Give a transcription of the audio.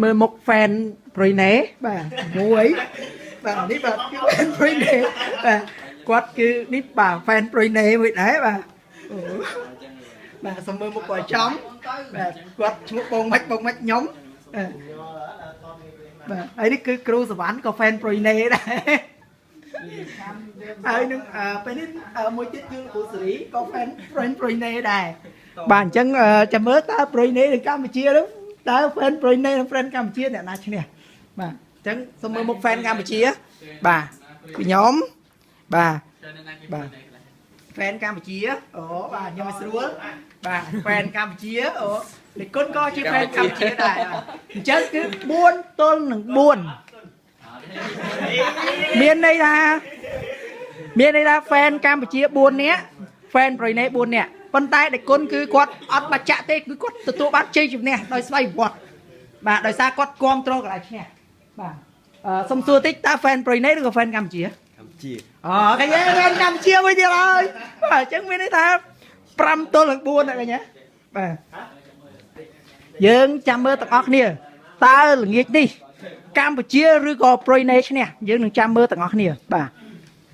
មើលមុខ fan ប្រុយណេបាទមួយបាទនេះបាទគឺ fan ប្រុយណេបាទគាត់គឺនេះបាទ fan ប្រុយណេមួយដែរបាទអូបាទសូមមើលមុខគាត់ចំបាទគាត់ឈ្មោះបងម៉ាច់បងម៉ាច់ខ្ញុំបាទបាទហើយនេះគឺគ្រូសវណ្ណក៏ fan ប្រុយណេដែរហើយនឹងអឺពេលនេះអឺមួយទៀតគឺលោកគ្រូសេរីក៏ fan ប្រុយណេដែរបាទអញ្ចឹងអឺចាំមើលតើប្រុយណេនៅកម្ពុជានោះតើ fan ប្រុយណេនិង fan កម្ពុជាអ្នកណាឈ្នះបាទអញ្ចឹងសូមមើលមុខ fan កម្ពុជាបាទខ្ញុំបាទបាទ fan កម្ពុជាអូបាទខ្ញុំឲ្យស្រួលបាទ fan កម្ពុជាអូលេខគុណក៏ជា fan កម្ពុជាដែរបាទអញ្ចឹងគឺ4ទល់នឹង4មានន័យថាមានន័យថា fan កម្ពុជា4នាក់ fan ប្រុយណេ4នាក់ប៉ុន្តែដេគុណគឺគាត់អត់បាច់ចាក់ទេគឺគាត់ទទួលបានជ័យជំនះដោយស្វ័យប្រវត្តិបាទដោយសារគាត់គ្រប់គ្រងកន្លែងឈ្នះបាទអឺសុំសួរតិចតើ fan ប្រុយណេឬក៏ fan កម្ពុជា កម្ពុជា អូកញ្ញា fan កម្ពុជាវិញទៀតហើយបាទអញ្ចឹងមានន័យថា5ទល់នឹង4ណាកញ្ញាបាទយើងចាំមើលទាំងអស់គ្នាតើល្ងាចនេះកម្ពុជាឬក៏ប្រុយណេឈ្នះយើងនឹងចាំមើលទាំងអស់គ្នាបាទ។